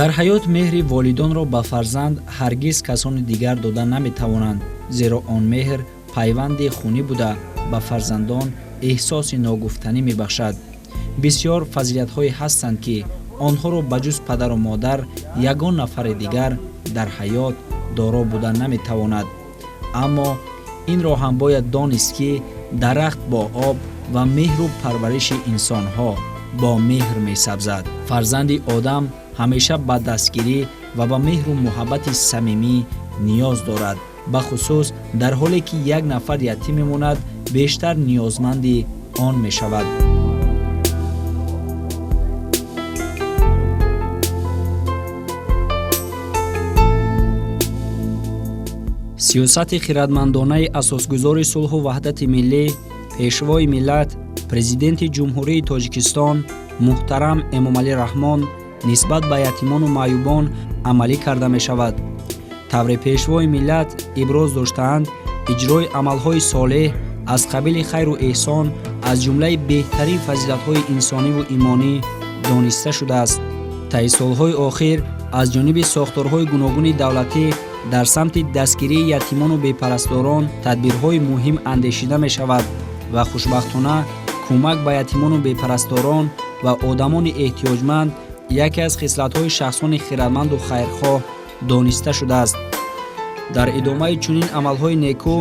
Дар ҳаёт меҳри волидонро ба фарзанд ҳаргиз касони дигар дода наметавонанд, зеро он меҳр пайванди хунӣ буда, ба фарзандон эҳсоси ногуфтанӣ мебахшад. Бисёр фазилатҳое ҳастанд, ки онҳоро ба ҷуз падару модар ягон нафари дигар дар ҳаёт доро буда наметавонад. Аммо инро ҳам бояд донист, ки дарахт бо об ва меҳру парвариши инсонҳо бо меҳр месабзад. Фарзанди одам ҳамеша ба дастгирӣ ва ба меҳру муҳаббати самимӣ ниёз дорад. Бахусус дар ҳоле ки як нафар ятим мемонад, бештар ниёзманди он мешавад. Сиёсати хиратмандонаи асосгузори сулҳу ваҳдати миллӣ, Пешвои миллат, Президенти Ҷумҳурии Тоҷикистон муҳтарам Эмомалӣ Раҳмон нисбат ба ятимону маъюбон амалӣ карда мешавад. Тавре Пешвои миллат иброз доштаанд, иҷрои амалҳои солеҳ аз қабили хайру эҳсон аз ҷумлаи беҳтарин фазилатҳои инсониву имонӣ дониста шудааст. Таи солҳои охир аз ҷониби сохторҳои гуногуни давлатӣ дар самти дастгирии ятимону бепарасторон тадбирҳои муҳим андешида мешавад ва хушбахтона кӯмак ба ятимону бепарасторон ва одамони эҳтиёҷманд яке аз хислатҳои шахсони хиратманду хайрхоҳ дониста шудааст. Дар идомаи чунин амалҳои некӯ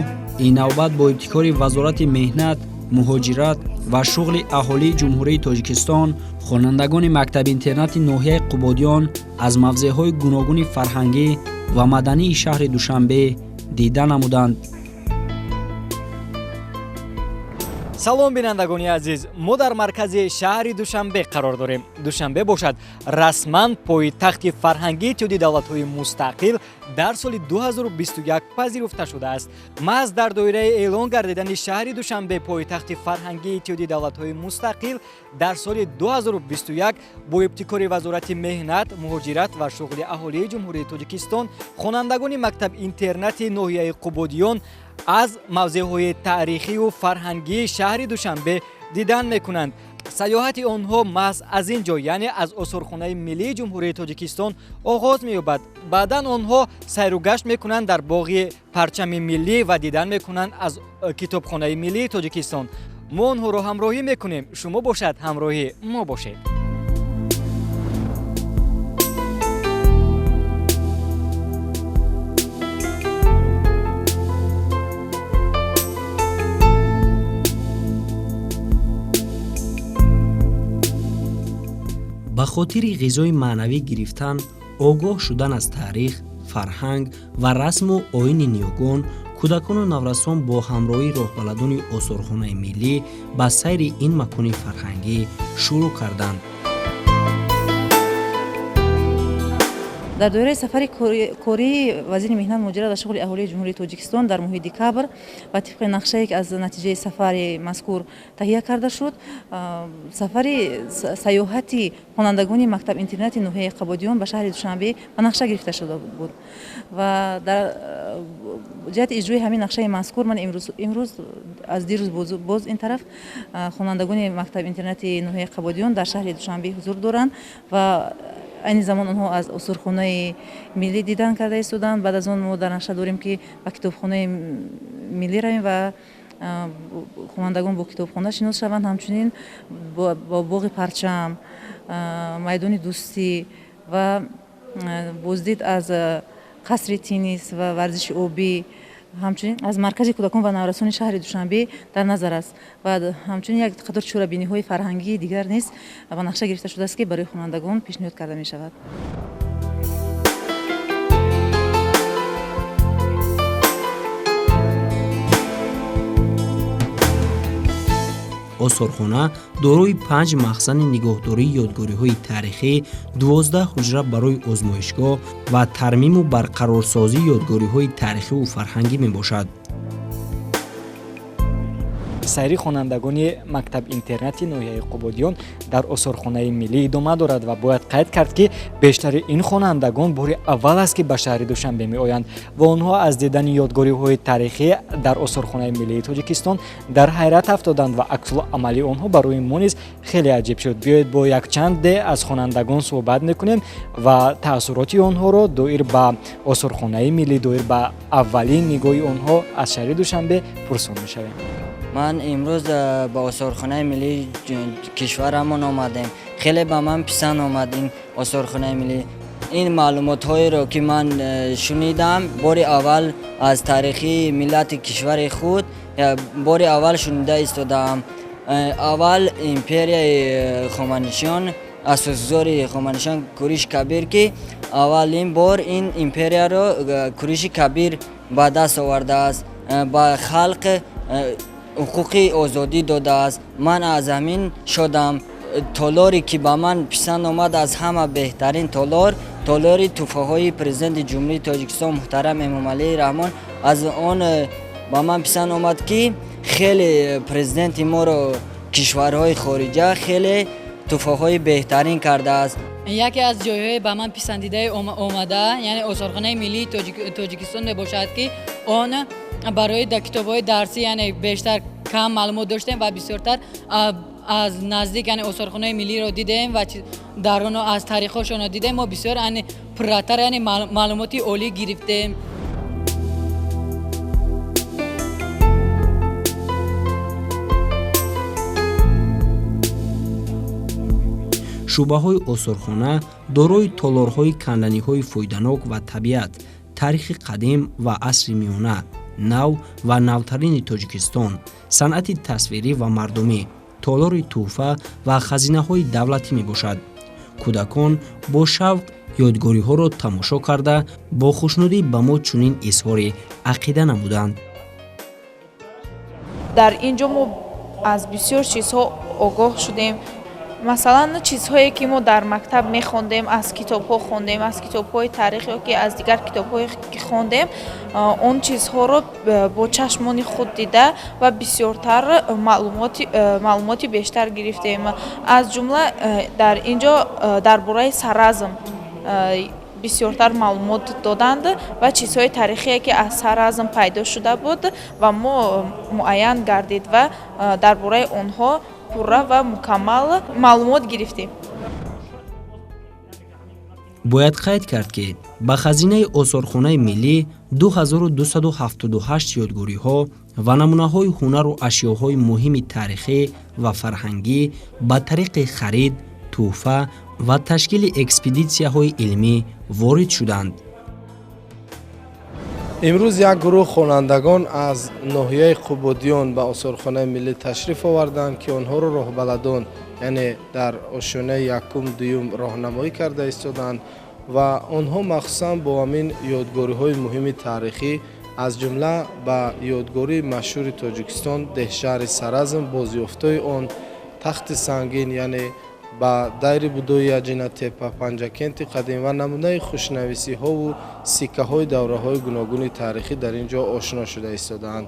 ин навбат бо ибтикори Вазорати меҳнат, муҳоҷират ва шуғли аҳолии Ҷумҳурии Тоҷикистон хонандагони мактаби-интернати ноҳияи Қубодиён аз мавзеъҳои гуногуни фарҳангӣ ва мадании шаҳри Душанбе дида намуданд. Салом, бинандагони азиз! Мо дар маркази шаҳри Душанбе қарор дорем. Душанбе бошад, расман пойтахти фарҳангии Иттиҳоди давлатҳои мустақил дар соли 2021 пазируфта шудааст. Маҳз дар доираи эълон гардидани шаҳри Душанбе пойтахти фарҳангии Иттиҳоди давлатҳои мустақил дар соли 2021 бо ибтикори Вазорати меҳнат, муҳоҷират ва шуғли аҳолии Ҷумҳурии Тоҷикистон хонандагони мактаб-интернати ноҳияи Қубодиён аз мавзеъҳои таърихию фарҳангии шаҳри Душанбе дидан мекунанд. Сайёҳати онҳо маҳз аз ин ҷо, яъне аз Осорхонаи миллии Ҷумҳурии Тоҷикистон оғоз меёбад. Баъдан онҳо сайру гашт мекунанд дар боғи Парчами миллӣ ва дидан мекунанд аз Китобхонаи миллии Тоҷикистон. Мо онҳоро ҳамроҳӣ мекунем, шумо бошад, ҳамроҳи мо бошед. Ба хотири ғизои маънавӣ гирифтан, огоҳ шудан аз таърих, фарҳанг ва расму оини ниёгон, кӯдакону наврасон бо ҳамроҳии роҳбаладони Осорхонаи миллӣ ба сайри ин макони фарҳангӣ шурӯъ карданд. Дар доираи сафари кории вазири меҳнат, муҳоҷират ва шуғли аҳолии Ҷумҳурии Тоҷикистон дар моҳи декабр ва тибқи нақшае, ки аз натиҷаи сафари мазкур таҳия карда шуд, сафари сайёҳати хонандагони мактаб-интернати ноҳияи Қубодиён ба шаҳри Душанбе ба нақша гирифта шуда буд ва дар ҷиҳати иҷрои ҳамин нақшаи мазкур ман имрӯз аз дирӯз боз ин тараф хонандагони мактаб-интернати ноҳияи Қубодиён дар шаҳри Душанбе ҳузур доранд ва айни замон онҳо аз Осорхонаи миллӣ дидан карда истоданд. Баъд аз он мо дар нақша дорем, ки ба Китобхонаи миллӣ равем ва хонандагон бо китобхона шинос шаванд, ҳамчунин бо боғи Парчам, майдони Дӯстӣ ва боздид аз қасри теннис ва варзиши обӣ, ҳамчунин аз Маркази кӯдакон ва наврасони шаҳри Душанбе дар назар аст ва ҳамчунин як қатор чорабиниҳои фарҳангии дигар низ ба нақша гирифта шудааст, ки барои хонандагон пешниҳод карда мешавад. Осорхона дорои панҷ махзани нигоҳдории ёдгориҳои таърихӣ, 12 ҳуҷра барои озмоишгоҳ ва тармиму барқарорсозии ёдгориҳои таърихиву фарҳангӣ мебошад. Сайри хонандагони мактаб-интернати ноҳияи Қубодиён дар осорхонаи миллӣ идома дорад ва бояд қайд кард, ки бештари ин хонандагон бори аввал аст, ки ба шаҳри Душанбе меоянд ва онҳо аз дидани ёдгориҳои таърихӣ дар осорхонаи миллии Тоҷикистон дар ҳайрат афтоданд ва аксулъамали онҳо барои мо низ хеле аҷиб шуд. Биёед, бо якчанде аз хонандагон суҳбат мекунем ва таассуроти онҳоро доир ба осорхонаи миллӣ, доир ба аввалин нигоҳи онҳо аз шаҳри Душанбе пурсон мешавем. Ман имрӯз ба осорхонаи миллии кишварамон омадем. Хеле ба ман писанд омад ин осорхонаи миллӣ. Ин маълумотҳоеро, ки ман шунидам, бори аввал аз таърихи миллати кишвари худ бори аввал шунида истодаам. Аввал империяи Ҳахоманишиён, асосгузори Ҳахоманишиён Куриши Кабир, ки аввалин бор ин империяро Куриши Кабир ба даст овардааст, ба халқ ҳуқуқи озодӣ додааст. Ман аз ҳамин шодам. Толоре, ки ба ман писанд омад, аз ҳама беҳтарин толор, толори тӯҳфаҳои Президенти Ҷумҳурии Тоҷикистон муҳтарам Эмомалӣ Раҳмон. Аз он ба ман писанд омад, ки хеле президенти моро кишварҳои хориҷа хеле тӯҳфаҳои беҳтарин кардааст. Яке аз ҷойҳои ба ман писандидаи омада, яъне осорхонаи миллии Тоҷикистон мебошад, ки он барои дар китобҳои дарсӣ, яъне бештар кам маълумот доштем ва бисёртар аз наздик, яъне осорхонаи миллиро дидем ва дар оно аз таърихҳошонро дидем. Мо бисёр, яъне пурратар, яъне маълумоти олӣ гирифтем. Шӯъбаҳои осорхона дорои толорҳои канданиҳои фоиданок ва табиат, таърихи қадим ва асри миёна, нав ва навтарини Тоҷикистон, санъати тасвирӣ ва мардумӣ, толори тӯҳфа ва хазинаҳои давлатӣ мебошад. Кӯдакон бо шавқ ёдгориҳоро тамошо карда, бо хушнудӣ ба мо чунин изҳори ақида намуданд. Дар ин ҷо мо аз бисёр чизҳо огоҳ шудем. Масалан, чизҳое, ки мо дар мактаб мехондем, аз китобҳо хондем, аз китобҳои таърих ё ки аз дигар китобҳое, ки хондем, он чизҳоро бо чашмони худ дида ва бисёртар маълумоти бештар гирифтем. Аз ҷумла дар ин ҷо дар бораи Саразм бисёртар маълумот доданд ва чизҳои таърихие, ки аз Саразм пайдо шуда буд ва мо муайян гардид ва дар бораи онҳо пурра ва мукаммал маълумот гирифтем. Бояд қайд кард, ки ба хазинаи осорхонаи миллӣ 2278 ёдгориҳо ва намунаҳои ҳунару ашёҳои муҳими таърихӣ ва фарҳангӣ ба тариқи харид, тӯҳфа ва ташкили экспедитсияҳои илмӣ ворид шуданд. Имрӯз як гурӯҳ хонандагон аз ноҳияи Қубодиён ба осорхонаи миллӣ ташриф оварданд, ки онҳоро роҳбаладон, яъне дар ошёнаи якум, дуюм роҳнамоӣ карда истоданд ва онҳо махсусан бо ҳамин ёдгориҳои муҳими таърихӣ, аз ҷумла ба ёдгории машҳури Тоҷикистон, деҳшаҳри Саразм, бозёфтҳои он, тахти сангин, яъне ба дайри Будои Аҷинатепа, Панҷакенти қадим ва намунаи хушнависиҳову сиккаҳои давраҳои гуногуни таърихӣ дар ин ҷо ошно шуда истодаанд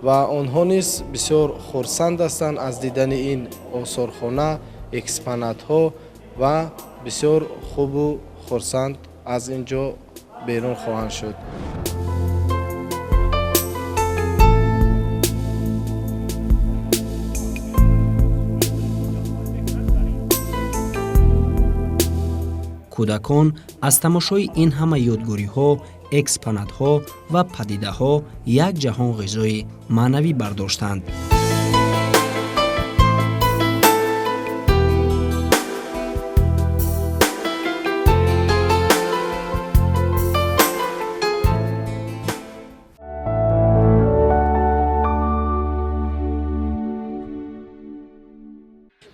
ва онҳо низ бисёр хурсанд ҳастанд аз дидани ин осорхона, экспонатҳо ва бисёр хубу хурсанд аз ин ҷо берун хоҳанд шуд. Кӯдакон аз тамошои ин ҳама ёдгориҳо, экспонатҳо ва падидаҳо як ҷаҳон ғизои маънавӣ бардоштанд.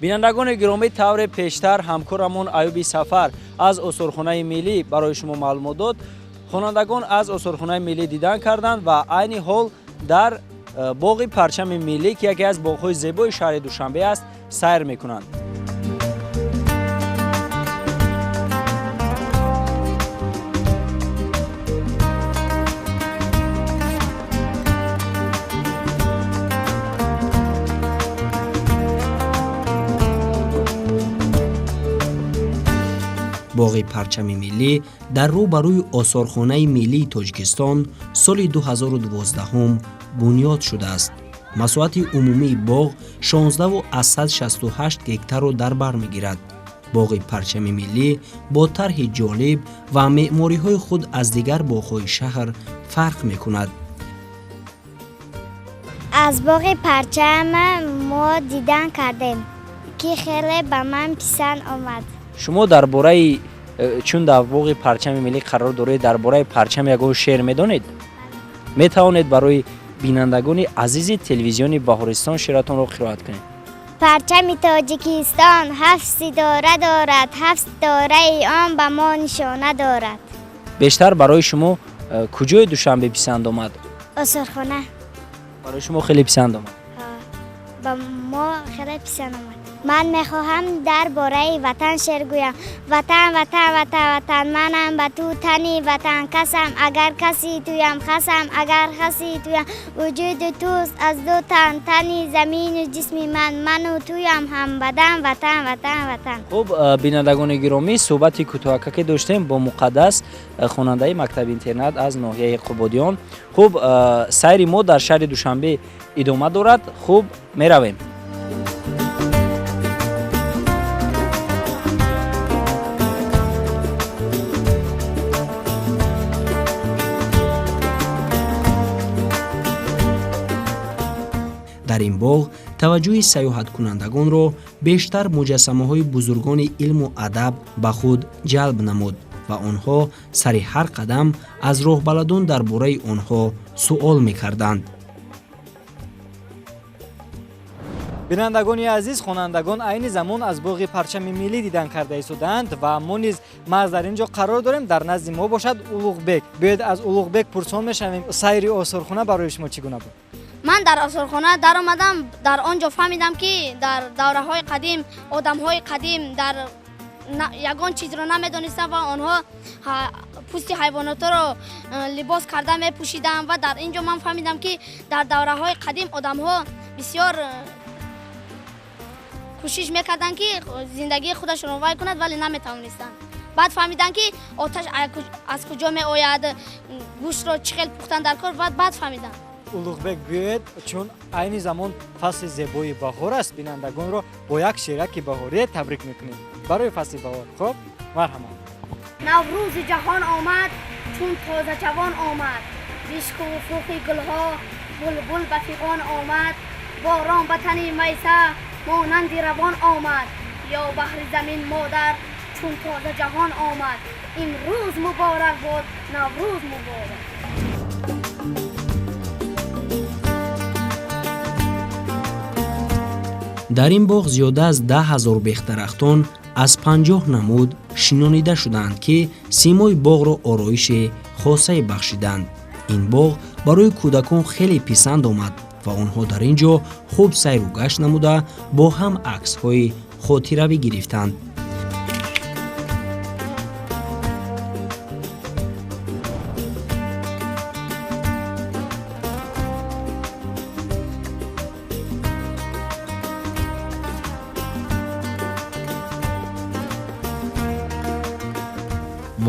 Бинандагони гиромӣ, тавре пештар ҳамкорамон Аюби Сафар аз осорхонаи миллӣ барои шумо маълумот дод, хонандагон аз осорхонаи миллӣ дидан карданд ва айни ҳол дар боғи парчами миллӣ, ки яке аз боғҳои зебои шаҳри Душанбе аст, сайр мекунанд. Боғи парчами миллӣ дар рӯ ба рӯи осорхонаи миллии Тоҷикистон соли 2012 бунёд шудааст. Масоҳати умумии боғ 16,68 гектарро дар бар мегирад. Боғи парчами миллӣ бо тарҳи ҷолиб ва меъмориҳои худ аз дигар боғҳои шаҳр фарқ мекунад. Аз боғи парчам мо дидан кардем, ки хеле ба ман писанд омад. Шумо дар бораи чун дар боғи парчами миллӣ қарор доред, дар бораи парчам ягон шеър медонед? Метавонед барои бинандагони азизи телевизиони Баҳористон шеъратонро қироат кунед? Парчами Тоҷикистон ҳафт ситора дорад, ҳафт ситораи он ба мо нишона дорад. Бештар барои шумо куҷои Душанбе писанд омад? Осорхона. Барои шумо хеле писанд омад? Ба мо хеле писанд омад. Ман мехоҳам дар бораи ватан шеър гӯям. Ватан, ватан, ватан, ватан, манам ба ту тани ватан касам, агар каси туям хасам, агар хаси туям, вуҷуди туст аз ду тан, тани замину ҷисми ман, ману туям ҳамбадан, ватан, ватан, ватан. Хуб, бинандагони гиромӣ, суҳбати кӯтоҳака доштем бо Муқаддас, хонандаи мактаби интернат аз ноҳияи Қубодиён. Хуб, сайри мо дар шаҳри Душанбе идома дорад. Хуб, меравем. Дар ин боғ таваҷҷӯҳи сайёҳаткунандагонро бештар муҷассамаҳои бузургони илму адаб ба худ ҷалб намуд ва онҳо сари ҳар қадам аз роҳбаладон дар бораи онҳо суол мекарданд. Бинандагони азиз, хонандагон айни замон аз боғи парчами миллӣ дидан карда истодаанд ва мо низ маҳз дар ин ҷо қарор дорем. Дар назди мо бошад Улуғбек. Биёед аз Улуғбек пурсон мешавем, сайри осорхона барои шумо чӣ гуна буд? Ман дар осорхона даромадам, дар он ҷо фаҳмидам, ки дар давраҳои қадим одамҳои қадим дар ягон чизро намедонистанд ва онҳо пӯсти ҳайвоноторо либос карда мепӯшиданд ва дар ин ҷо ман фаҳмидам, ки дар давраҳои қадим одамҳо бисёр кӯшиш мекарданд, ки зиндагии худашонро вай кунад, вале наметавонистанд. Баъд фаҳмиданд, ки оташ аз куҷо меояд, гӯштро чӣ хел пухтан дар кор, баъд фаҳмиданд. Улуғбек, биёед, чун айни замон фасли зебои баҳор аст, бинандагонро бо як шеъраки баҳорие табрик мекунем барои фасли баҳор. Хуб, марҳамат. Наврӯзи ҷаҳон омад, чун тозаҷавон омад, бишкуфухи гулҳо булбул ба фиғон омад, борон ба тани майса монанди равон омад, ё баҳри замин модар чун тоза ҷаҳон омад. Имрӯз муборак бод, Наврӯз муборак. Дар ин боғ зиёда аз 10 000 бехдарахтон аз 50 намуд шинонида шудаанд, ки симои боғро ороиши хосае бахшиданд. Ин боғ барои кӯдакон хеле писанд омад ва онҳо дар ин ҷо хуб сайру гашт намуда бо ҳам аксҳои хотиравӣ гирифтанд.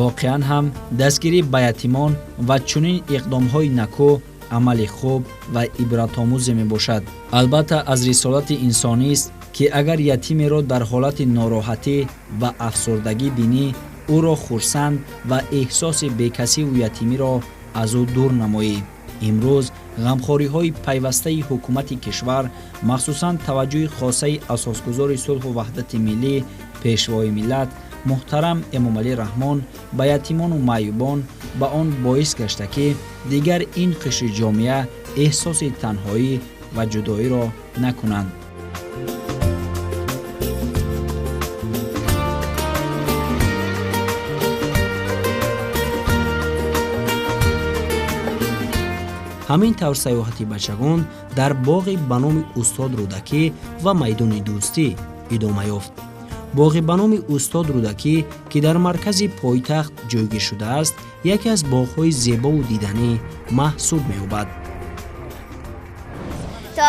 Воқеан ҳам дастгирӣ ба ятимон ва чунин иқдомҳои накӯ амали хуб ва ибратомӯзе мебошад. Албатта, аз рисолати инсонист, ки агар ятимеро дар ҳолати нороҳатӣ ва афсурдагӣ бинӣ, ӯро хурсанд ва эҳсоси бекасиву ятимиро аз ӯ дур намоӣ. Имрӯз ғамхориҳои пайвастаи ҳукумати кишвар, махсусан таваҷҷӯҳи хосаи асосгузори сулҳу ваҳдати миллӣ, пешвои миллат муҳтарам Эмомалӣ Раҳмон ба ятимону маъюбон ба он боис гашта, ки дигар ин қишри ҷомеа эҳсоси танҳоӣ ва ҷудоиро накунанд. Ҳамин тавр сайёҳати бачагон дар боғи ба номи устод Рӯдакӣ ва майдони дӯстӣ идома ёфт. Боғи ба номи устод Рӯдакӣ, ки дар маркази пойтахт ҷойгир шудааст, яке аз боғҳои зебову диданӣ маҳсуб меёбад.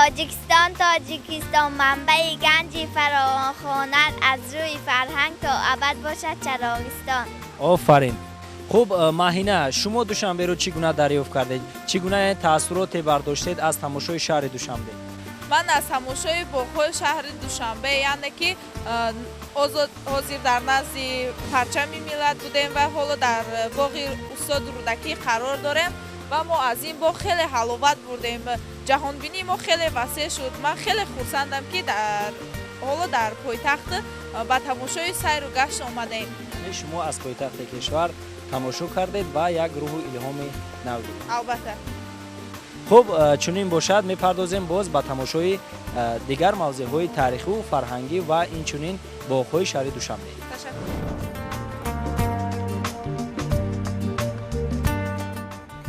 Тоҷикистон, Тоҷикистон, манбаи ганҷи фаровон, хонад аз рӯи фарҳанг то абад бошад чароғистон. Офарин. Хуб, Маҳина, шумо Душанберо чӣ гуна дарёфт кардед? Чӣ гуна таассуроте бардоштед аз тамошои шаҳри Душанбе? Ман аз тамошои боғҳои шаҳри Душанбе, яъне ки ҳозир дар назди парчами миллат будем ва ҳоло дар боғи устод Рӯдакӣ қарор дорем ва мо аз ин боғ хеле ҳаловат бурдем. Ҷаҳонбинии мо хеле васеъ шуд. Ман хеле хурсандам, ки ҳоло дар пойтахт ба тамошои сайру гашт омадем. Шумо аз пойтахти кишвар тамошо кардед ва як рӯҳу илҳоми нав гирифтед. Албатта. Хуб, чунин бошад, мепардозем боз ба тамошои дигар мавзеъҳои таърихиву фарҳангӣ ва инчунин боғҳои шаҳри Душанбе.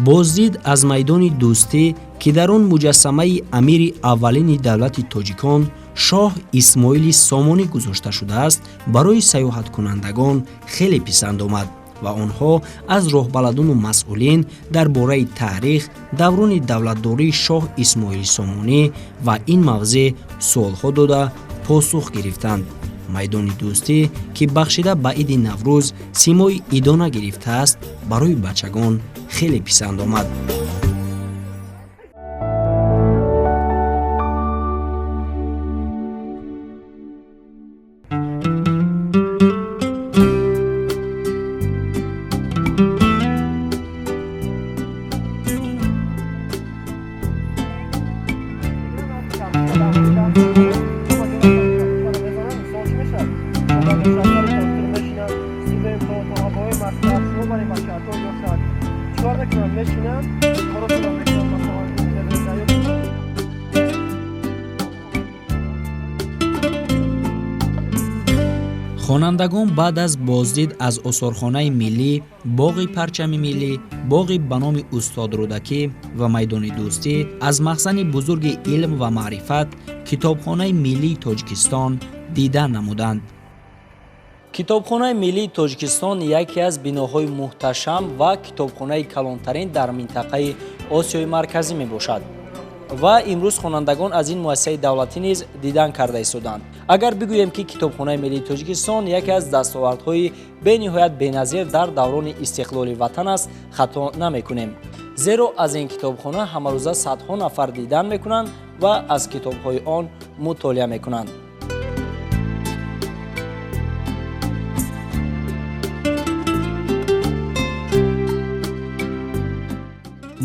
Боздид аз майдони Дӯстӣ, ки дар он муҷассамаи амири аввалини давлати тоҷикон шоҳ Исмоили Сомонӣ гузошта шудааст, барои сайёҳаткунандагон хеле писанд омад ва онҳо аз роҳбаладону масъулин дар бораи таърих, даврони давлатдории шоҳ Исмоили Сомонӣ ва ин мавзеъ суолҳо дода посух гирифтанд. Майдони Дӯстӣ, ки бахшида ба иди Наврӯз симои идона гирифтааст, барои бачагон хеле писанд омад. Хонандагон баъд аз боздид аз осорхонаи миллӣ, боғи парчами миллӣ, боғи ба номи устод Рӯдакӣ ва майдони Дӯстӣ аз махзани бузурги илм ва маърифат, Китобхонаи миллии Тоҷикистон дида намуданд. Китобхонаи миллии Тоҷикистон яке аз биноҳои муҳташам ва китобхонаи калонтарин дар минтақаи Осиёи Марказӣ мебошад. Ва имрӯз хонандагон аз ин муассисаи давлатӣ низ дидан карда истоданд. Агар бигӯем, ки Китобхонаи миллии Тоҷикистон яке аз дастовардҳои бениҳоят беназир дар даврони истиқлоли ватан аст, хато намекунем. Зеро аз ин китобхона ҳамарӯза садҳо нафар дидан мекунанд ва аз китобҳои он мутолиа мекунанд.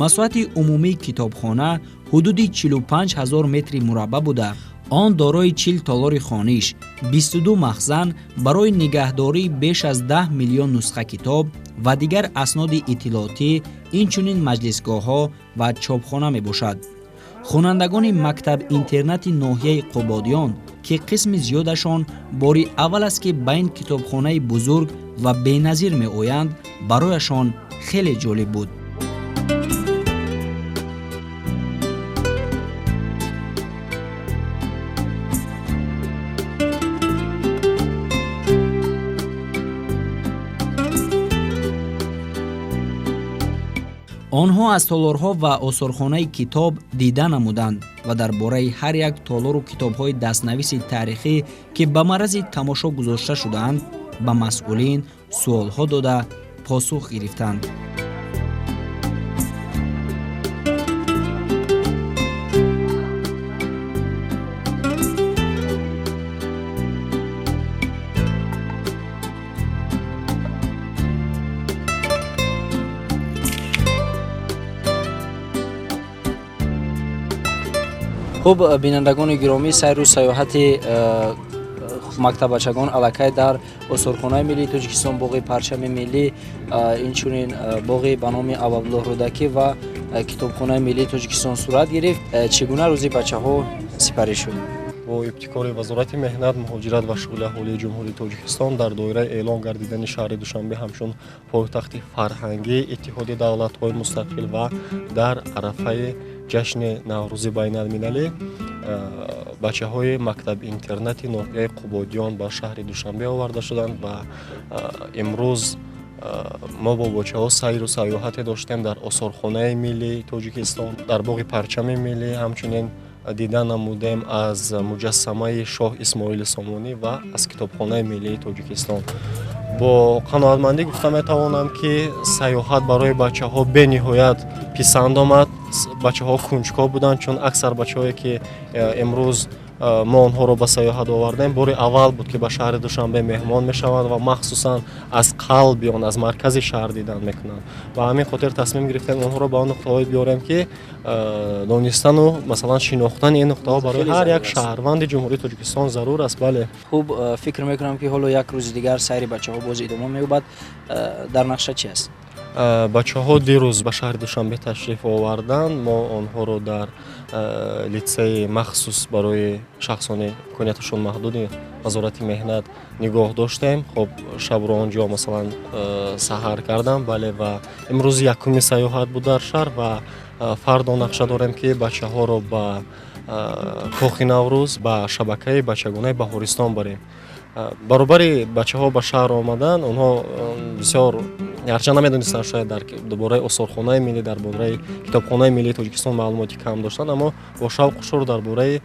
Масоҳати умумии китобхона ҳудуди 45 ҳазор метри мураббаъ буда, он дорои 40 толори хониш, 22 махзан барои нигаҳдории беш аз 10 миллион нусха китоб ва дигар асноди иттилоотӣ, инчунин маҷлисгоҳҳо ва чопхона мебошад. Хонандагони мактаб-интернати ноҳияи Қубодиён, ки қисми зиёдашон бори аввал аст, ки ба ин китобхонаи бузург ва беназир меоянд, барояшон хеле ҷолиб буд. Онҳо аз толорҳо ва осорхонаи китоб дида намуданд ва дар бораи ҳар як толору китобҳои дастнависи таърихӣ, ки ба маррази тамошо гузошта шудаанд, ба масъулин суолҳо дода посух гирифтанд. Хуб, бинандагони гиромӣ, сайру сайёҳати мактаббачагон аллакай дар осорхонаи миллии Тоҷикистон, боғи парчами миллӣ, инчунин боғи ба номи Абуабдуллоҳ Рӯдакӣ ва Китобхонаи миллии Тоҷикистон сурат гирифт. Чӣ гуна рӯзи бачаҳо сипарӣ шуд? Бо ибтикори Вазорати меҳнат, муҳоҷират ва шуғли аҳолии Ҷумҳурии Тоҷикистон дар доираи эълон гардидани шаҳри Душанбе ҳамчун пойтахти фарҳангии Иттиҳоди давлатҳои мустақил ва дар арафаи ҷашни Наврӯзи байналмилалӣ бачаҳои мактаб-интернати ноҳияи Қубодиён ба шаҳри Душанбе оварда шуданд ва имрӯз мо бо бачаҳо сайру сайёҳате доштем дар осорхонаи миллии Тоҷикистон, дар боғи парчами миллӣ, ҳамчунин Дида намудем аз муҷассамаи шоҳ Исмоили Сомонӣ ва аз Китобхонаи миллии Тоҷикистон. Бо қаноатмандӣ гуфта метавонам, ки сайёҳат барои бачаҳо бениҳоят писанд омад. Бачаҳо кунҷков буданд, чун аксар бачаҳое, ки имрӯз мо онҳоро ба сайёҳат овардем, бори аввал буд, ки ба шаҳри Душанбе меҳмон мешаванд ва махсусан аз қалби он, аз маркази шаҳр дидан мекунанд. Ба ҳамин хотир тасмим гирифтем онҳоро ба он нуқтаҳое биёрем, ки донистану, масалан, шинохтани ин нуқтаҳо барои ҳар як шаҳрванди Ҷумҳурии Тоҷикистон зарур аст. Бале. Хуб, фикр мекунам, ки ҳоло як рӯзи дигар сайри бачаҳо боз идома меёбад. Дар нақша чи аст? Бачаҳо дирӯз ба шаҳри Душанбе ташриф оварданд. Мо онҳоро дар литсеи махсус барои шахсони имконияташон маҳдуди Вазорати меҳнат нигоҳ доштем. Хоб, шабро он ҷо, масалан, саҳар кардам. Бале, ва имрӯз якуми сайёҳат буд дар шаҳр ва фардо нақша дорем, ки бачаҳоро ба Кохи Наврӯз, ба шабакаи бачагонаи Баҳористон барем. Баробари бачаҳо ба шаҳр омадан, онҳо бисёр, ҳарчанд намедонистанд, шояд дар бораи осорхонаи миллӣ, дар бораи Китобхонаи миллии Тоҷикистон маълумоти кам доштанд, аммо бо шавқу шур дар бораи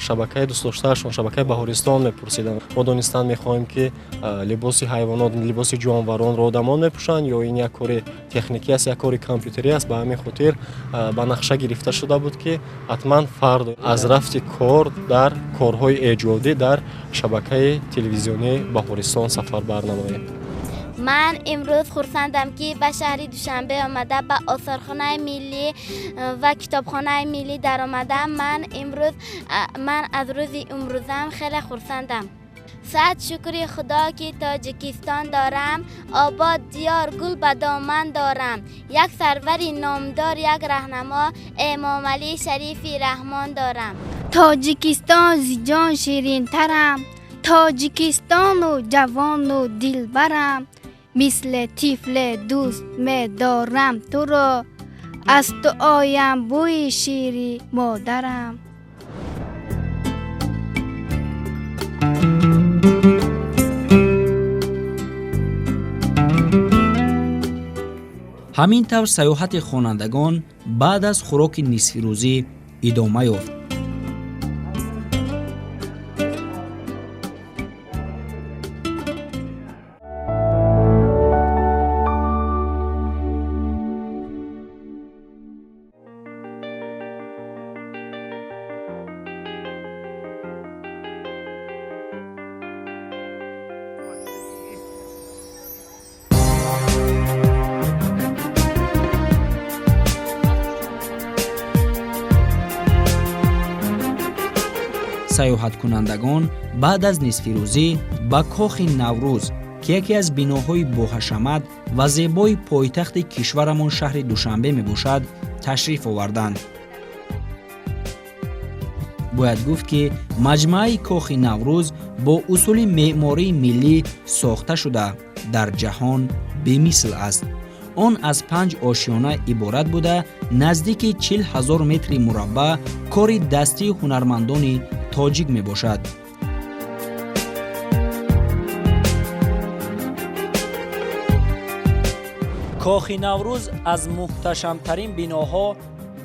шабакаи дӯстдоштаашон, шабакаи Баҳористон мепурсиданд. Мо донистан мехоҳем, ки либоси ҳайвонот, либоси ҷонваронро одамон мепӯшанд ё ин як кори техникӣ аст, як кори компютерӣ аст. Ба ҳамин хотир ба нақша гирифта шуда буд, ки ҳатман фардо аз рафти кор дар корҳои эҷодӣ дар шабакаи телевизионии Баҳористон сафар барнамоем. Ман имрӯз хурсандам, ки ба шаҳри Душанбе омада, ба осорхонаи миллӣ ва китобхонаи миллӣ даромадам. Ман имрӯз, ман аз рӯзи имрӯзам хеле хурсандам. Сад шукри Худо, ки Тоҷикистон дорам, обод диёр, гул ба доман дорам, як сарвари номдор, як раҳнамо, Эмомалӣ Шарифи Раҳмон дорам. Тоҷикистон зи ҷон ширинтарам, Тоҷикистону ҷавону дилбарам, мисли тифле дӯст медорам туро, аз ту оям бӯи шири модарам. Ҳамин тавр сайёҳати хонандагон баъд аз хӯроки нисфирӯзӣ идома ёфт. Сайёҳаткунандагон баъд аз нисфирӯзӣ ба Кохи Наврӯз, ки яке аз биноҳои боҳашамат ва зебои пойтахти кишварамон шаҳри Душанбе мебошад, ташриф оварданд. Бояд гуфт, ки маҷмӯаи Кохи Наврӯз бо усули меъмории миллӣ сохта шуда, дар ҷаҳон бемисл аст. Он аз панҷ ошёна иборат буда, наздики 40 000 метри мураббаъ кори дастии ҳунармандони тоҷик мебошад. Кохи Наврӯз аз муҳташамтарин биноҳо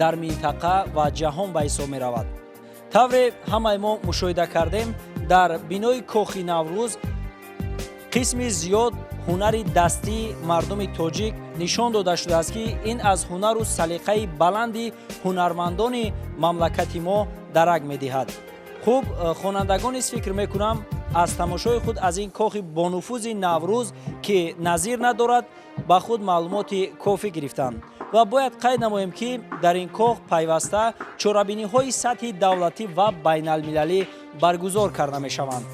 дар минтақа ва ҷаҳон ба ҳисоб меравад. Тавре ҳамаи мо мушоҳида кардем, дар бинои Кохи Наврӯз қисми зиёд ҳунари дастии мардуми тоҷик нишон дода шудааст, ки ин аз ҳунару салиқаи баланди ҳунармандони мамлакати мо дарак медиҳад. Хуб, хонандагон низ, фикр мекунам, аз тамошои худ аз ин кохи бонуфузи Наврӯз, ки назир надорад, ба худ маълумоти кофӣ гирифтанд. Ва бояд қайд намоем, ки дар ин кох пайваста чорабиниҳои сатҳи давлатӣ ва байналмилалӣ баргузор карда мешаванд.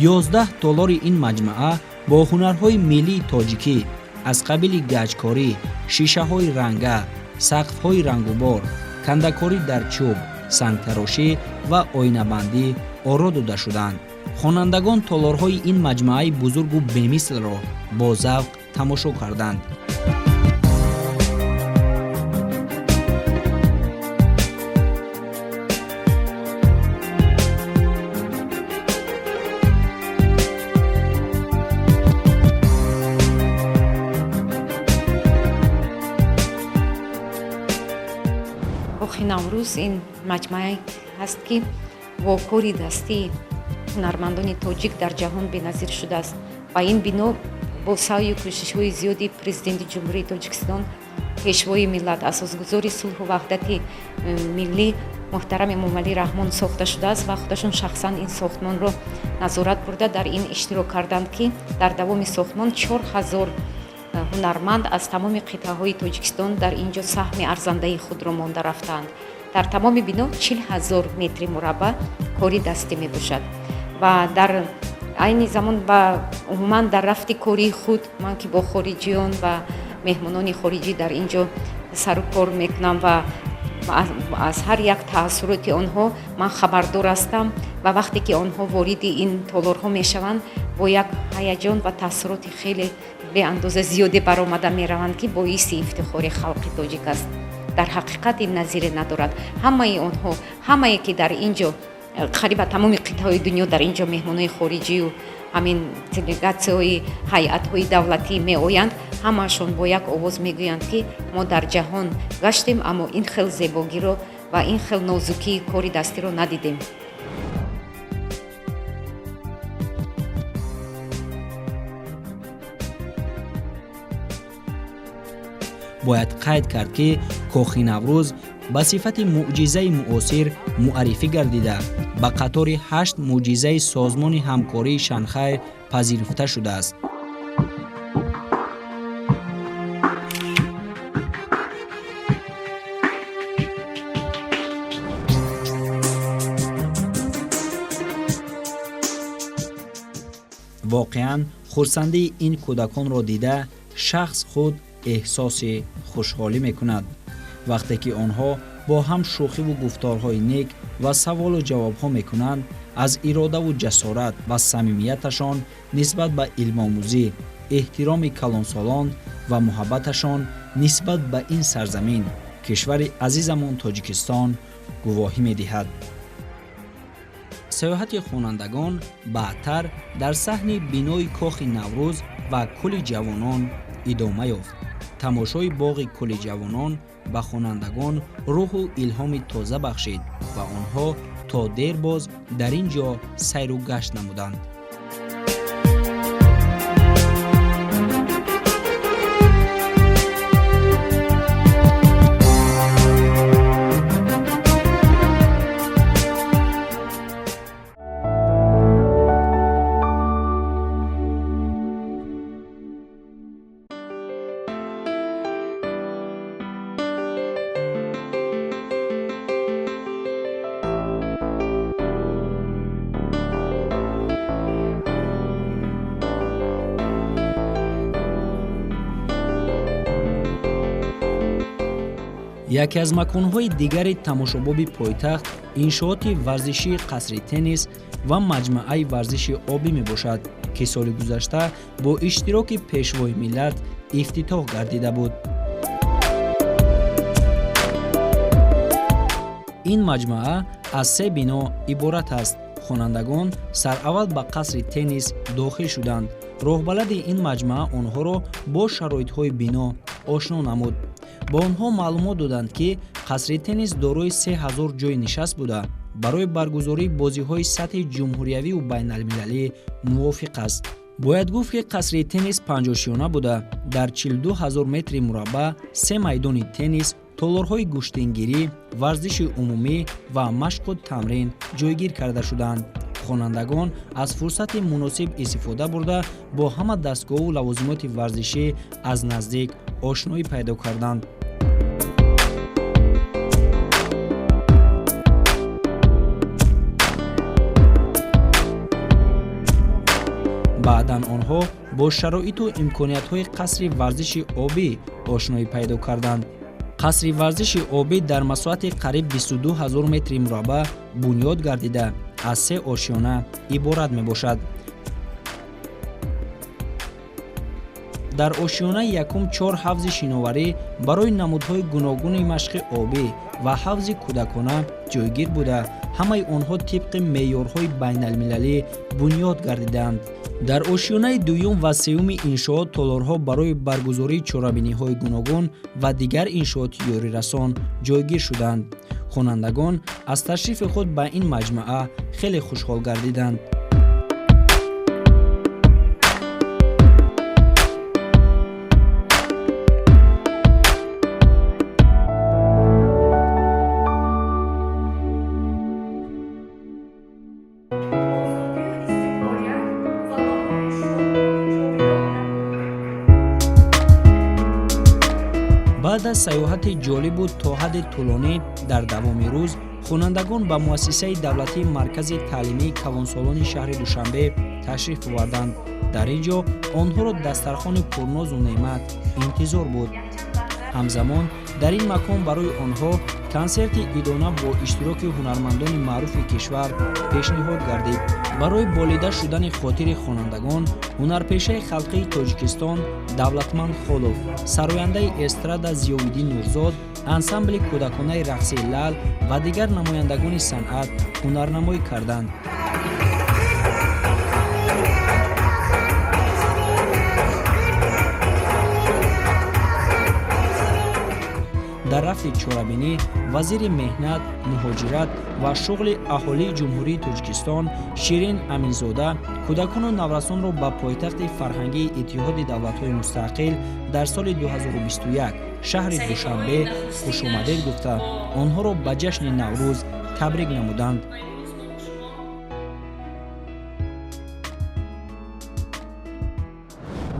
11 толори ин маҷмӯа бо ҳунарҳои миллии тоҷикӣ аз қабили гаҷкорӣ, шишаҳои ранга, сақфҳои рангубор, кандакорӣ дар чӯб, сангтарошӣ ва оинабандӣ оро дода шуданд. Хонандагон толорҳои ин маҷмӯаи бузургу бемислро бо завқ тамошо карданд. Наврӯз ин маҷмӯае ҳаст, ки бо кори дастии ҳунармандони тоҷик дар ҷаҳон беназир шудааст ва ин бино бо саъю кӯшишҳои зиёди Президенти Ҷумҳурии Тоҷикистон, Пешвои миллат, асосгузори сулҳу ваҳдати миллӣ муҳтарам Эмомалӣ Раҳмон сохта шудааст ва худашон шахсан ин сохтмонро назорат бурда, дар ин иштирок карданд, ки дар давоми сохтмон 4000 ҳунарманд аз тамоми қитъаҳои Тоҷикистон дар ин ҷо саҳми арзандаи худро монда рафтаанд. Дар тамоми бино 40 000 метри мураббаъ кори дастӣ мебошад. Ва дар айни замон ва умуман дар рафти кории худ ман, ки бо хориҷиён ва меҳмонони хориҷӣ дар ин ҷо сару кор мекунам ва аз ҳар як таассуроти онҳо ман хабардор ҳастам, ва вақте ки онҳо вориди ин толорҳо мешаванд, бо як ҳаяҷон ва таассуроти хеле беандоза зиёде баромада мераванд, ки боиси ифтихори халқи тоҷик аст. Дар ҳақиқат ин назире надорад. Ҳамаи онҳо, ҳамае ки дар ин ҷо, қариба тамоми қитъаҳои дунё дар ин ҷо меҳмонои хориҷию ҳамин делегатсияҳои ҳайатҳои давлатӣ меоянд, ҳамаашон бо як овоз мегӯянд, ки мо дар ҷаҳон гаштем, аммо ин хел зебогиро ва ин хел нозукии кори дастиро надидем. Бояд қайд кард, ки Кохи Наврӯз ба сифати мӯъҷизаи муосир муаррифӣ гардида, ба қатори ҳашт мӯъҷизаи Созмони ҳамкории Шанхай пазируфта шудааст. Воқеан, хурсандии ин кӯдаконро дида, шахс худ эҳсоси хушҳолӣ мекунад. Вақте ки онҳо бо ҳам шӯхиву гуфторҳои нек ва саволу ҷавобҳо мекунанд, аз иродаву ҷасорат ва самимияташон нисбат ба илмомӯзӣ, эҳтироми калонсолон ва муҳаббаташон нисбат ба ин сарзамин, кишвари азизамон Тоҷикистон, гувоҳӣ медиҳад. Саёҳати хонандагон баъдтар дар саҳни бинои Кохи Наврӯз ва Кӯли ҷавонон идома ёфт. Тамошои боғи Кӯли ҷавонон ба хонандагон рӯҳу илҳоми тоза бахшид ва онҳо то дер боз дар ин ҷо сайру гашт намуданд. Яке аз маконҳои дигари тамошобоби пойтахт иншооти варзишии қасри теннис ва маҷмӯаи варзиши обӣ мебошад, ки соли гузашта бо иштироки Пешвои миллат ифтитоҳ гардида буд. Ин маҷмӯа аз се бино иборат аст. Хонандагон сараввал ба қасри теннис дохил шуданд. Роҳбалади ин маҷмӯа онҳоро бо шароитҳои бино ошно намуд. Ба онҳо маълумот доданд, ки қасри теннис дорои 3000 ҷойи нишаст буда, барои баргузории бозиҳои сатҳи ҷумҳуриявию байналмилалӣ мувофиқ аст. Бояд гуфт, ки қасри теннис панҷошёна буда, дар 42 ҳазор метри мураббаъ се майдони теннис, толорҳои гӯштингирӣ, варзиши умумӣ ва машқу тамрин ҷойгир карда шуданд. Хонандагон аз фурсати муносиб истифода бурда, бо ҳама дастгоҳу лавозимоти варзишӣ аз наздик ошноӣ пайдо карданд. Баъдан онҳо бо шароиту имкониятҳои қасри варзиши обӣ ошноӣ пайдо карданд. Қасри варзиши обӣ дар масоҳати қариб 22 ҳазор метри мураббаъ бунёд гардида, аз се ошёна иборат мебошад. Дар ошёнаи якум чор ҳавзи шиноварӣ барои намудҳои гуногуни машқи обӣ ва ҳавзи кӯдакона ҷойгир буда, ҳамаи онҳо тибқи меъёрҳои байналмилалӣ бунёд гардидаанд. Дар ошёнаи дуюм ва сеюми иншоот толорҳо барои баргузории чорабиниҳои гуногун ва дигар иншооти ёрирасон ҷойгир шуданд. Хонандагон аз ташрифи худ ба ин маҷмӯа хеле хушҳол гардиданд. Баъд аз сайёҳати ҷолибу то ҳадди тӯлонӣ дар давоми рӯз хонандагон ба муассисаи давлатии Маркази таълимии калонсолони шаҳри Душанбе ташриф оварданд. Дар ин ҷо онҳоро дастархони пурнозу неъмат интизор буд. Ҳамзамон дар ин макон барои онҳо консерти идона бо иштироки ҳунармандони маъруфи кишвар пешниҳод гардид. Барои болида шудани хотири хонандагон ҳунарпешаи халқии Тоҷикистон Давлатманд Холов, сарояндаи эстрада Зиёвиддин Нурзод, ансамбли кӯдаконаи рақсии Лал ва дигар намояндагони санъат ҳунарнамоӣ карданд. Дар рафти чорабинӣ вазири меҳнат, муҳоҷират ва шуғли аҳолии Ҷумҳурии Тоҷикистон Ширин Аминзода кӯдакону наврасонро ба пойтахти фарҳангии Иттиҳоди давлатҳои мустақил дар соли 2021 шаҳри Душанбе хушомадед гуфта, онҳоро ба ҷашни Наврӯз табрик намуданд.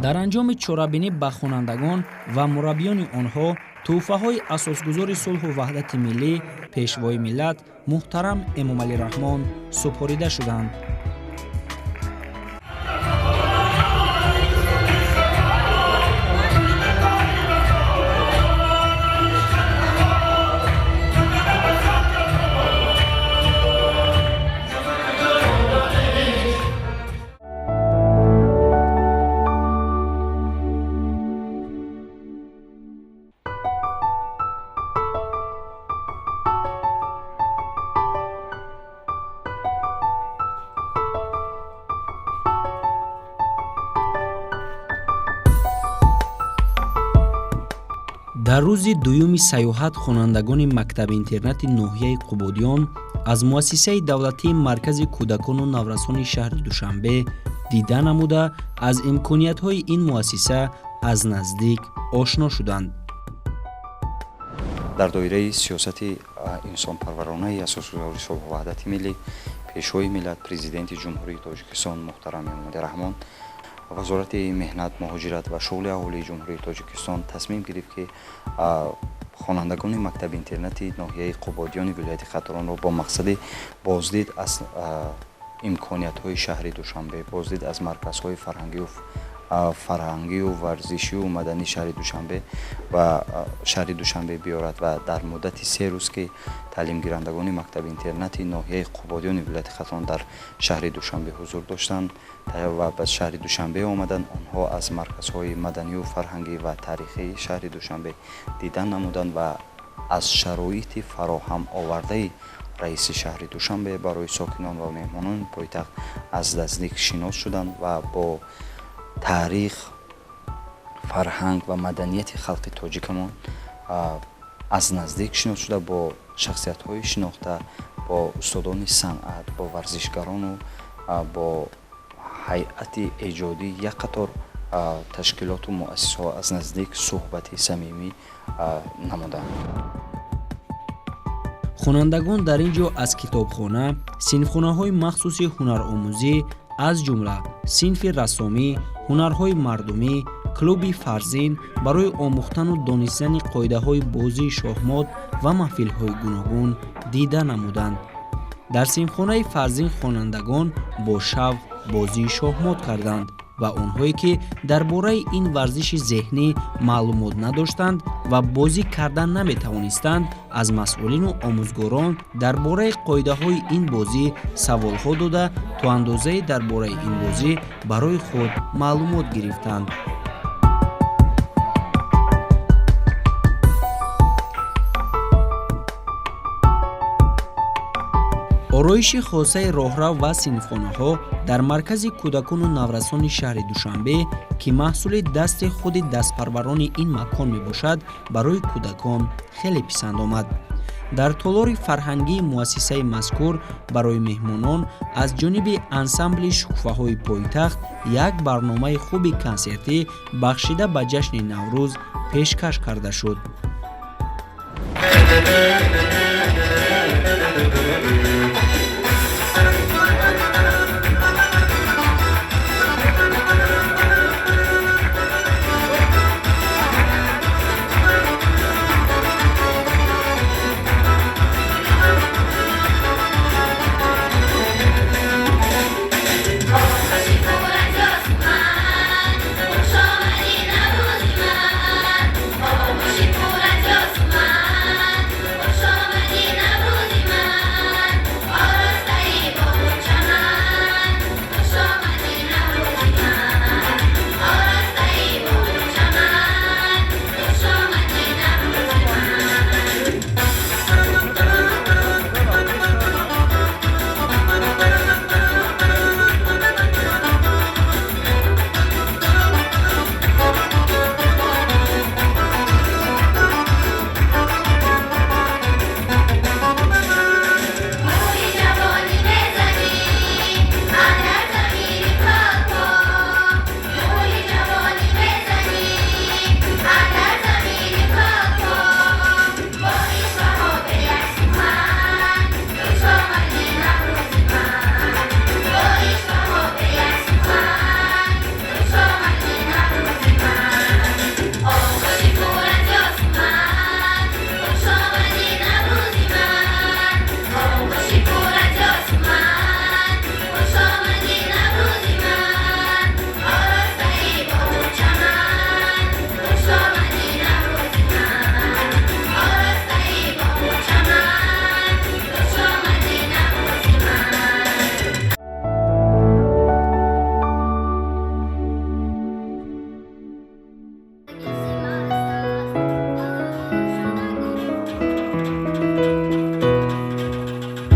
Дар анҷоми чорабинӣ ба хонандагон ва мураббиёни онҳо тӯҳфаҳои асосгузори сулҳу ваҳдати миллӣ, Пешвои миллат муҳтарам Эмомалӣ Раҳмон супорида шуданд. Дар рӯзи дуюми сайёҳат хонандагони мактаби-интернати ноҳияи Қубодиён аз муассисаи давлатии Маркази кӯдакону наврасони шаҳри Душанбе дида намуда, аз имкониятҳои ин муассиса аз наздик ошно шуданд. Дар доираи сиёсати инсонпарваронаи асосгузори сулҳу ваҳдати миллӣ, Пешвои миллат, Президенти Ҷумҳурии Тоҷикистон муҳтарам Эмомалӣ Раҳмон, Вазорати меҳнат, муҳоҷират ва шуғли аҳолии Ҷумҳурии Тоҷикистон тасмим гирифт, ки хонандагони мактаби-интернати ноҳияи Қубодиёни вилояти Хатлонро бо мақсади боздид аз имкониятҳои шаҳри Душанбе, боздид аз марказҳои фарҳангию варзишию мадании шаҳри Душанбе ва шаҳри Душанбе биёрад ва дар муддати 3 рӯз, ки таълимгирандагони мактаби-интернати ноҳияи Қубодиёни вилояти Хатлон дар шаҳри Душанбе ҳузур доштанд ва ба шаҳри Душанбе омаданд, онҳо аз марказҳои маданию фарҳангӣ ва таърихии шаҳри Душанбе дидан намуданд ва аз шароити фароҳам овардаи раиси шаҳри Душанбе барои сокинон ва меҳмонони пойтахт аз наздик шинос шуданд ва бо таърих, фарҳанг ва маданияти халқи тоҷикамон аз наздик шинос шуда, бо шахсиятҳои шинохта, бо устодони санъат, бо варзишгарону бо ҳайати эҷодии як қатор ташкилоту муассисаҳо аз наздик суҳбати самимӣ намуданд. Хонандагон дар ин ҷо аз китобхона, синфхонаҳои махсуси ҳунаромӯзӣ, аз ҷумла синфи рассомӣ, ҳунарҳои мардумӣ, клуби фарзин барои омӯхтану донистани қоидаҳои бозии шоҳмот ва маҳфилҳои гуногун дида намуданд. Дар синфхонаи фарзин хонандагон бо шавқ бозии шоҳмот карданд ва онҳое ки дар бораи ин варзиши зеҳнӣ маълумот надоштанд ва бозӣ кардан наметавонистанд, аз масъулину омӯзгорон дар бораи қоидаҳои ин бозӣ саволҳо дода, то андозае дар бораи ин бозӣ барои худ маълумот гирифтанд. Ороиши хосаи роҳрав ва синфхонаҳо дар маркази кӯдакону наврасони шаҳри Душанбе, ки маҳсули дасти худи дастпарварони ин макон мебошад, барои кӯдакон хеле писанд омад. Дар толори фарҳангии муассисаи мазкур барои меҳмонон аз ҷониби ансамбли шукуфаҳои пойтахт як барномаи хуби консертӣ бахшида ба ҷашни Наврӯз пешкаш карда шуд.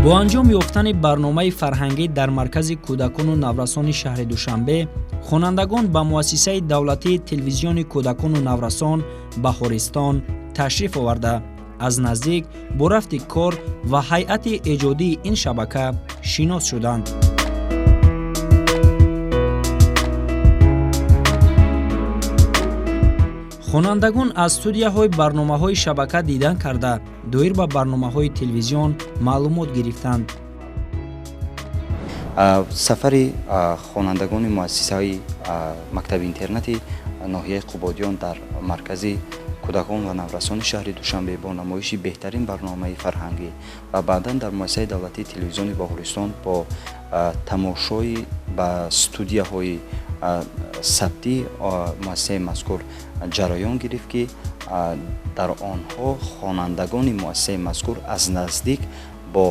Бо анҷом ёфтани барномаи фарҳангӣ дар маркази кӯдакону наврасони шаҳри Душанбе, хонандагон ба муассисаи давлатии телевизиони кӯдакону наврасон Баҳористон ташриф оварда, аз наздик бо рафти кор ва ҳайати эҷодии ин шабака шинос шуданд. Хонандагон аз студияҳои барномаҳои шабака дидан карда, доир ба барномаҳои телевизион маълумот гирифтанд. Сафари хонандагони муассисаи мактаби интернати ноҳияи Қубодиён дар маркази кӯдакон ва наврасони шаҳри Душанбе бо намоиши беҳтарин барномаи фарҳангӣ ва баъдан дар муассисаи давлатии телевизиони Баҳористон бо тамошои ба студияҳои сабтии муассисаи мазкур ҷараён гирифт, ки дар онҳо хонандагони муассисаи мазкур аз наздик бо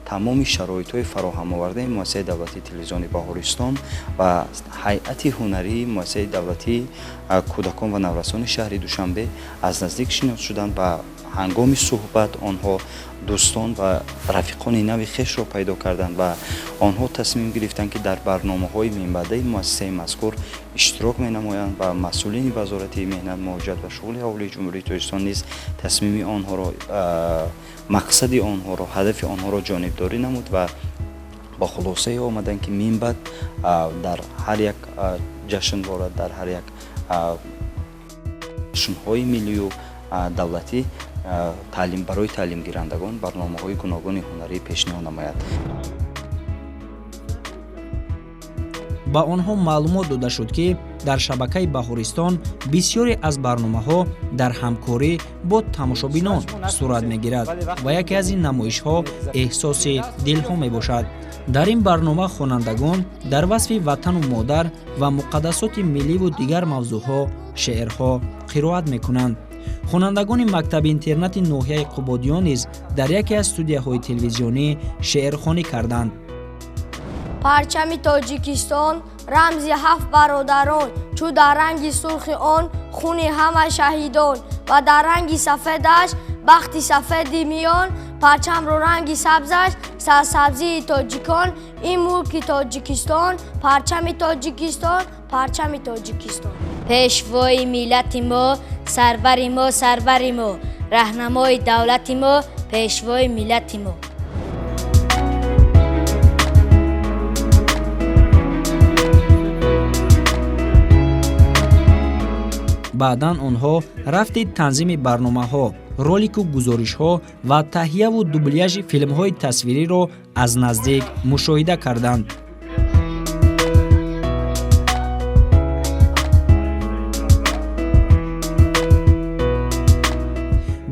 тамоми шароитҳои фароҳамовардаи муассисаи давлатии телевизиони Баҳористон ва ҳайати ҳунарии муассисаи давлатии кӯдакон ва наврасони шаҳри Душанбе аз наздик шинос шуданд ва ҳангоми суҳбат онҳо дӯстон ва рафиқони нави хешро пайдо карданд ва онҳо тасмим гирифтанд, ки дар барномаҳои минбаъдаи муассисаи мазкур иштирок менамоянд ва масъулини Вазорати меҳнат, муҳоҷират ва шуғли аҳолии Ҷумҳурии Тоҷикистон низ тасмими онҳоро, мақсади онҳоро, ҳадафи онҳоро ҷонибдорӣ намуд ва ба хулосае омаданд, ки минбаъд дар ҳар як ҷашнвора, дар ҳар як ҷашнҳои миллию давлатӣ таълим барои таълимгирандагон барномаҳои гуногуни ҳунарӣ пешниҳод намояд. Ба онҳо маълумот дода шуд, ки дар шабакаи Баҳористон бисёре аз барномаҳо дар ҳамкорӣ бо тамошобинон сурат мегирад ва яке аз ин намоишҳо эҳсоси дилҳо мебошад. Дар ин барнома хонандагон дар васфи ватану модар ва муқаддасоти милливу дигар мавзӯъҳо шеърҳо қироат мекунанд. Хонандагони мактаби интернати ноҳияи Қубодиён низ дар яке аз студияҳои телевизионӣ шеърхонӣ карданд. Парчами Тоҷикистон рамзи ҳафт бародарон, чу дар ранги сурхи он хуни ҳама шаҳидон ва дар ранги сафедаш бахти сафеди миён, парчамро ранги сабзаш сарсабзии тоҷикон, ин мулки Тоҷикистон, парчами Тоҷикистон, парчами Тоҷикистон. Пешвои миллати мо, сарвари мо, сарвари мо, раҳнамои давлати мо, Пешвои миллати мо. Баъдан онҳо рафти танзими барномаҳо, ролику гузоришҳо ва таҳияву дубляжи филмҳои тасвириро аз наздик мушоҳида карданд.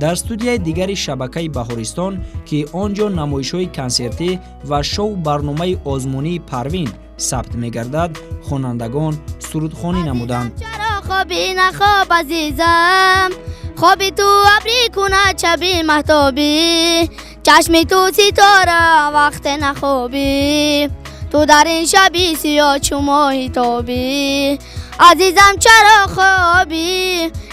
Дар студияи дигари шабакаи Баҳористон, ки он ҷо намоишҳои консертӣ ва шоу-барномаи озмунии Парвин сабт мегардад, хонандагон сурудхонӣ намуданд. Хоби нахоб азизам, хоби ту абрӣ кунад шаби маҳтобӣ, чашми ту ситора вақте нахобӣ, ту дар ин шаби сиёҳ чу моҳи тобӣ. Азизам чаро хобӣ,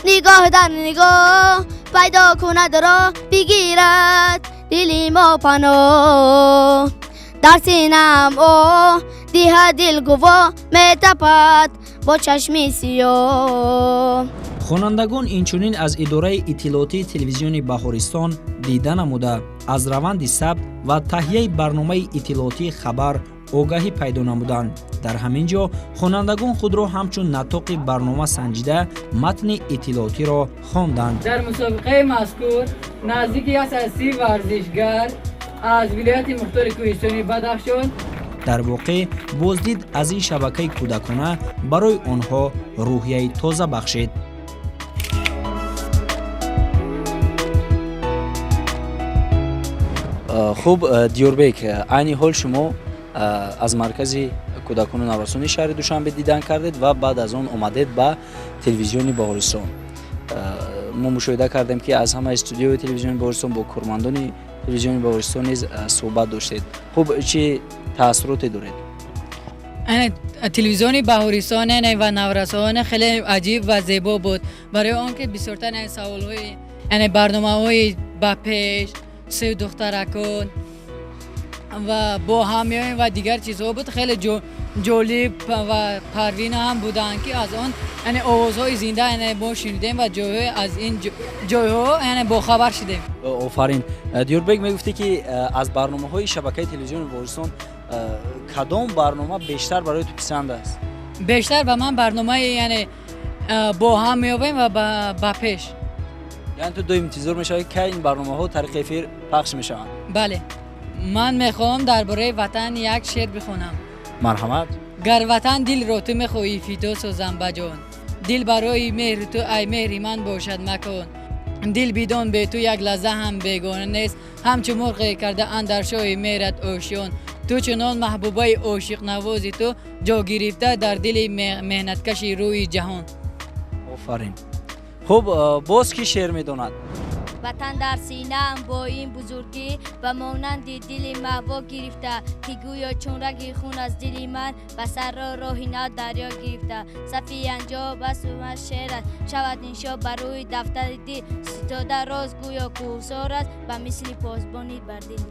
нигоҳ дар нигоҳ пайдо кунад роҳ, бигирад дили мо паноҳ. Дар синаам оҳ диҳад дил гувоҳ, метапад бо чашми сиёҳ. Хонандагон инчунин аз идораи иттилоотии телевизиони Баҳористон дида намуда, аз раванди сабт ва таҳияи барномаи иттилоотии хабар огаҳӣ пайдо намуданд. Дар ҳамин ҷо хонандагон худро ҳамчун натоқи барнома санҷида, матни иттилоотиро хонданд. Дар мусобиқаи мазкур наздики 130 варзишгар аз вилояти мухтори кӯҳистони Бадахшон. Дар воқеъ боздид аз ин шабакаи кӯдакона барои онҳо рӯҳияи тоза бахшид. Хуб, Диёрбек, айни ҳол шумо аз маркази кӯдакону наврасони шаҳри Душанбе дидан кардед ва баъд аз он омадед ба телевизиони Баҳористон. Мо мушоҳида кардем, ки аз ҳамаи студияи телевизиони Баҳористон бо кормандони телевизиони Баҳористон низ суҳбат доштед. Хуб, чӣ таассуроте доред? Телевизиони Баҳористон ва наврасон хеле аҷиб ва зебо буд, барои он ки бисёртар саволҳои барномаҳои ба пеш, се духтаракон ва бо ҳам меоем ва дигар чизҳо буд. Хеле ҷолиб ва парвина ҳам буданд, ки аз он овозҳои зинда мо шунидем ва ҷойҳо аз ин ҷойҳо бохабар шудем. Офарин. Диёрбек, мегуфтӣ, ки аз барномаҳои шабакаи телевизиони Баҳористон кадом барнома бештар барои ту писанд аст? Бештар ба ман барномаи бо ҳам меёбем ва ба пеш. Яъне ту доим интизор мешавӣ, кай ин барномаҳо тариқи эфир пахш мешаванд? Бале, ман мехоҳам дар бораи ватан як шеър бихонам. Марҳамат. Гар ватан дилро ту мехоҳӣ фидо созам ба ҷон, дил барои меҳри ту ай меҳри ман бошад макон, дил бидон бе ту як лаҳза ҳам бегона нест, ҳамчу мурғе карда андар шоҳи меҳрат ошён, ту чунон маҳбубаи ошиқнавози ту ҷо гирифта дар дили меҳнаткаши рӯи ҷаҳон. Офарин. Хуб, боз кӣ шеър медонад? Ватан дар синаам бо ин бузургӣ ба монанди дили маҳво гирифта, ки гӯё чун раги хун аз дили ман ба сарро роҳи нав дарё гирифта. Сафи анҷо басу ман шеър аст, шавад иншо бар рӯи дафтари дил, ситода роз гӯё кӯҳсор аст, ба мисли посбони бар дил.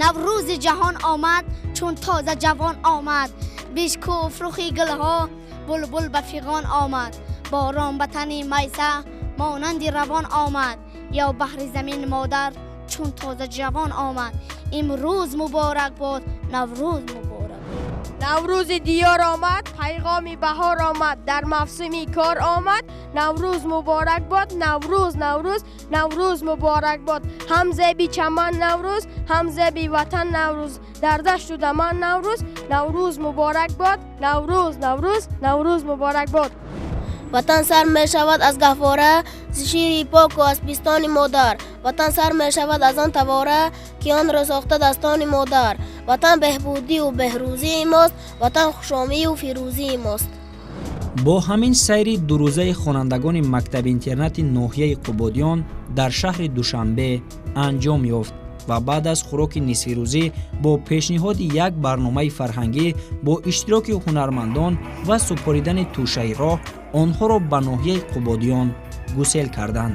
Наврӯзи ҷаҳон омад, чун тоза ҷавон омад, бишкуфт рухи гулҳо, булбул ба фиғон омад, борон ба тани майса монанди равон омад, ё баҳри замин модар чун тоза ҷавон омад. Имрӯз муборак бод, Наврӯз муборак. Наврӯзи диёр омад, пайғоми баҳор омад, дар мавсими кор омад. Наврӯз муборак бод, Наврӯз, Наврӯз, Наврӯз муборак бод. Ҳам зеби чаман Наврӯз, ҳам зеби ватан Наврӯз, дар дашту даман Наврӯз, Наврӯз муборак бод, Наврӯз, Наврӯз, Наврӯз муборак бод. Ватан сар мешавад аз гаҳвора, зи шири поку аз пистони модар. Ватан сар мешавад аз он тавора, ки онро сохта дастони модар. Ватан беҳбудию беҳрӯзии мост, ватан хушомию фирӯзии мост. Бо ҳамин сайри дурӯзаи хонандагони мактаби интернати ноҳияи Қубодиён дар шаҳри Душанбе анҷом ёфт ва баъд аз хӯроки нисфирӯзӣ бо пешниҳоди як барномаи фарҳангӣ бо иштироки ҳунармандон ва супоридани тӯшаи роҳ онҳоро ба ноҳияи Қубодиён гусел карданд.